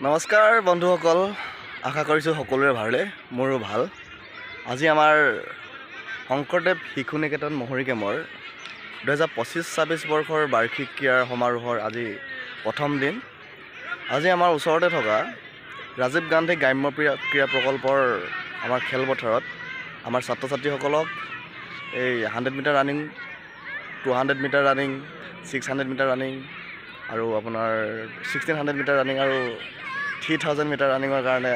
নমস্কাৰ বন্ধুসকল, আশা কৰিছোঁ সকলোৰে ভালে, মোৰো ভাল। আজি আমাৰ শংকৰদেৱ শিশু নিকেতন মহৰি কেমৰ 2025-26 বৰ্ষৰ বাৰ্ষিক ক্ৰীড়াৰ সমাৰোহৰ আজি প্ৰথম দিন। আজি আমাৰ ওচৰতে থকা ৰাজীৱ গান্ধী গ্ৰাম্য ক্ৰীড়া প্ৰকল্পৰ আমাৰ খেলপথাৰত আমাৰ ছাত্ৰ ছাত্ৰীসকলক এই 100 metre running, 200 metre running, 600 metre running আৰু আপোনাৰ 1600 মিটাৰ ৰানিং আৰু 3000 মিটাৰ ৰানিঙৰ কাৰণে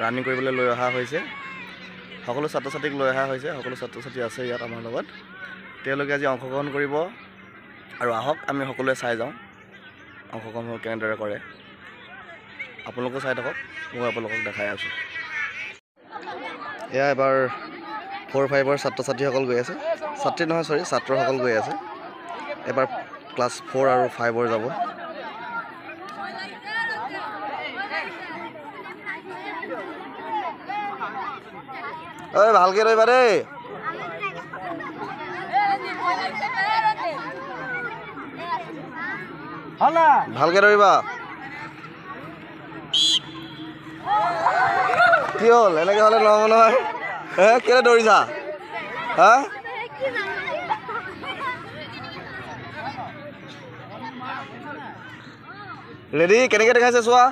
ৰানিং কৰিবলৈ লৈ অহা হৈছে। সকলো ছাত্ৰ ছাত্ৰীক লৈ অহা হৈছে, সকলো ছাত্ৰ ছাত্ৰী আছে ইয়াত আমাৰ লগত। তেওঁলোকে আজি অংশগ্ৰহণ কৰিব আৰু আহক আমি সকলোৱে চাই যাওঁ অংশগ্ৰহণ কেনেদৰে কৰে। আপোনালোকো চাই থাকক, মই আপোনালোকক দেখাই আছোঁ। এয়া এবাৰ 4-5ৰ ছাত্ৰ ছাত্ৰীসকল গৈ আছে, ছাত্ৰী নহয় চৰি ছাত্ৰসকল গৈ আছে। এবাৰ ক্লাছ 4 আৰু 5ৰ যাব। ঐ ভালকে ৰৈবা দেই। ভালকে ধৰিবা। কি হ'ল, এনেকে হ'লে নহ'ব নহয়। হে কেলে দৌৰিছা? হা ৰেডি কেনেকে দেখাইছে চোৱা।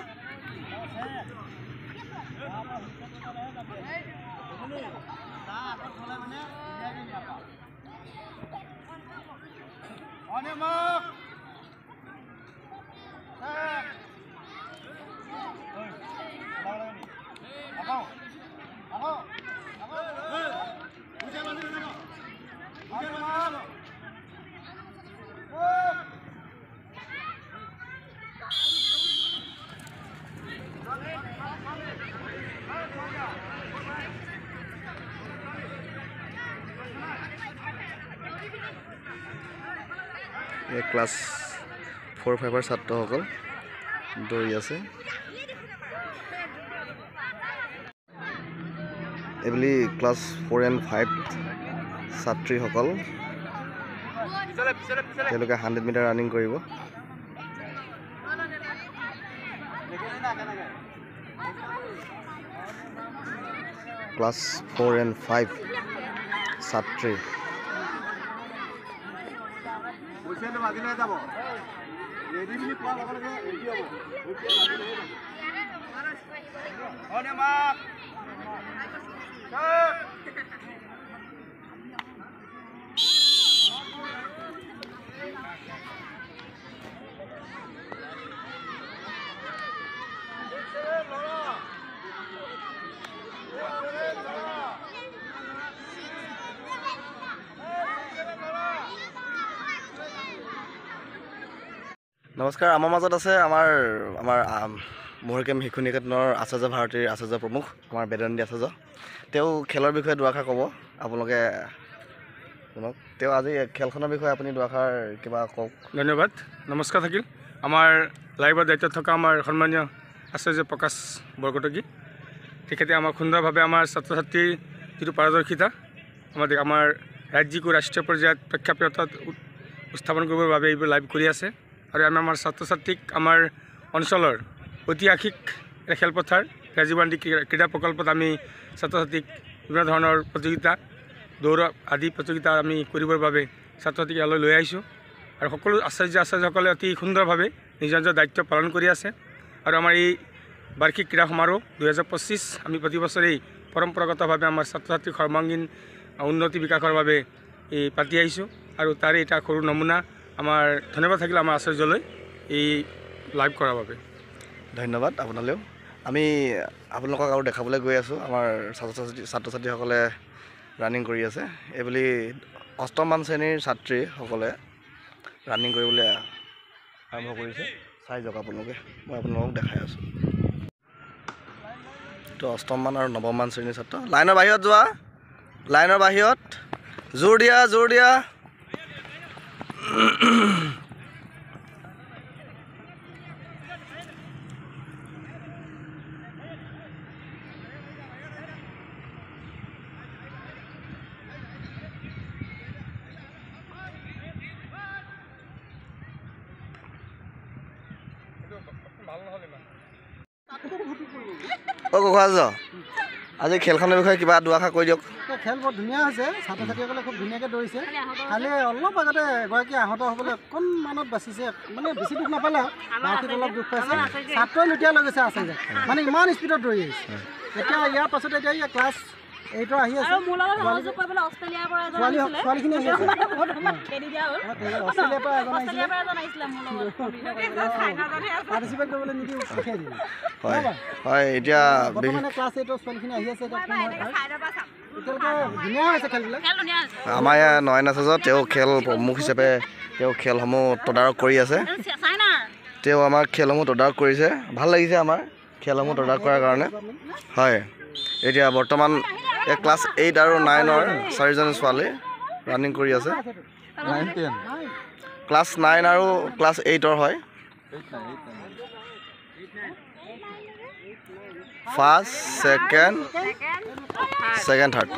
ক্লাছ 4-5ৰ ছাত্ৰসকল দৌৰি আছে। এইবুলি ক্লাছ 4 and 5 ছাত্ৰীসকল তেওঁলোকে 100 মিটাৰ ৰানিং কৰিব। ক্লাছ 4 and 5 ছাত্ৰী। নমস্কাৰ, আমাৰ মাজত আছে আমাৰ আমাৰ মহৰিকেম শিশু নিকেতনৰ আচাৰ্য ভাৰতীৰ আচাৰ্য প্ৰমুখ আমাৰ বেদনন্দী আচাৰ্য। তেওঁ খেলৰ বিষয়ে দুআষাৰ ক'ব, আপোনালোকে শুনক। তেওঁ আজি খেলখনৰ বিষয়ে আপুনি দুআষাৰ কিবা কওক। ধন্যবাদ, নমস্কাৰ থাকিল। আমাৰ লাইভৰ দায়িত্বত থকা আমাৰ সন্মানীয় আচাৰ্য প্ৰকাশ বৰকটকী, তেখেতে আমাক সুন্দৰভাৱে আমাৰ ছাত্ৰ ছাত্ৰীৰ যিটো পাৰদৰ্শিতা আমাৰ ৰাজ্যিক ৰাষ্ট্ৰীয় পৰ্যায়ত প্ৰেক্ষাপটত উত্থাপন কৰিবৰ বাবে এইবোৰ লাইভ কৰি আছে। আৰু আমি আমাৰ ছাত্ৰ ছাত্ৰীক আমাৰ অঞ্চলৰ ঐতিহাসিক খেলপথাৰ ৰাজীৱ গান্ধী ক্ৰীড়া প্ৰকল্পত আমি ছাত্ৰ ছাত্ৰীক বিভিন্ন ধৰণৰ প্ৰতিযোগিতা, দৌৰ আদি প্ৰতিযোগিতা আমি কৰিবৰ বাবে ছাত্ৰ ছাত্ৰীক ইয়ালৈ লৈ আহিছোঁ। আৰু সকলো আচাৰ্য আচাৰ্যসকলে অতি সুন্দৰভাৱে নিজৰ নিজৰ দায়িত্ব পালন কৰি আছে। আৰু আমাৰ এই বাৰ্ষিক ক্ৰীড়া সমাৰোহ 2025 আমি প্ৰতি বছৰেই পৰম্পৰাগতভাৱে আমাৰ ছাত্ৰ ছাত্ৰীৰ সৰ্বাংগীন উন্নতি বিকাশৰ বাবে এই পাতি আহিছোঁ। আৰু তাৰে এটা সৰু নমুনা আমাৰ ধন্যবাদ থাকিল আমাৰ আচাৰ্যলৈ এই লাইভ কৰাৰ বাবে। ধন্যবাদ আপোনালৈও। আমি আপোনালোকক আৰু দেখাবলৈ গৈ আছোঁ আমাৰ ছাত্ৰ ছাত্ৰীসকলে ৰানিং কৰি আছে। এইবুলি অষ্টমমান শ্ৰেণীৰ ছাত্ৰীসকলে ৰানিং কৰিবলৈ আৰম্ভ কৰিছে। চাই যাওক আপোনালোকে, মই আপোনালোকক দেখাই আছোঁ। তো অষ্টমমান আৰু নৱমমান শ্ৰেণীৰ ছাত্ৰ, লাইনৰ বাহিৰত যোৱা, লাইনৰ বাহিৰত, জোৰ দিয়া, জোৰ দিয়া। অ' ককাজ, আজি খেলখনৰ বিষয়ে কিবা দুআষাৰ কৈ দিয়ক। খেল বৰ ধুনীয়া হৈছে, ছাত্ৰ ছাত্ৰীসকলে খুব ধুনীয়াকৈ দৌৰিছে। খালি অলপ আগতে এগৰাকী আহত হ'বলৈ অকণমানত বাচিছে, মানে বেছি দুখ নাপালে, বাকীত অলপ দুখ পাইছে। ছাত্ৰই লুটিয়াই লৈ গৈছে আচলতে, মানে ইমান স্পীডত দৌৰি আহিছে। এতিয়া ইয়াৰ পাছতে এতিয়া ক্লাছ 8ৰ আহি আছে, ছোৱালীখিনি আহি আছে। অষ্ট্ৰেলিয়াৰ পৰা এজন আহিছিলে, পাৰ্টিচিপেট কৰিবলৈ নিদিওঁ, পঠিয়াই দিলোঁ। হয় হয়, এতিয়া বৰ্তমানে ক্লাছ 8ৰ ছোৱালীখিনি আহি আছে। এতিয়ালৈকে ধুনীয়া হৈছে খেলবিলাক। আমাৰ ইয়াৰ নয়ন আচাৰ্য, তেওঁ খেল প্ৰমুখ হিচাপে তেওঁ খেলসমূহ তদাৰক কৰি আছে। তেওঁ আমাৰ খেলসমূহ তদাৰক কৰিছে, ভাল লাগিছে আমাৰ খেলসমূহ তদাৰক কৰাৰ কাৰণে। হয়, এতিয়া বৰ্তমান এই ক্লাছ 8 আৰু 9ৰ চাৰিজনী ছোৱালী ৰানিং কৰি আছে। ক্লাছ 9 আৰু ক্লাছ 8ৰ হয়। First, second, second, third.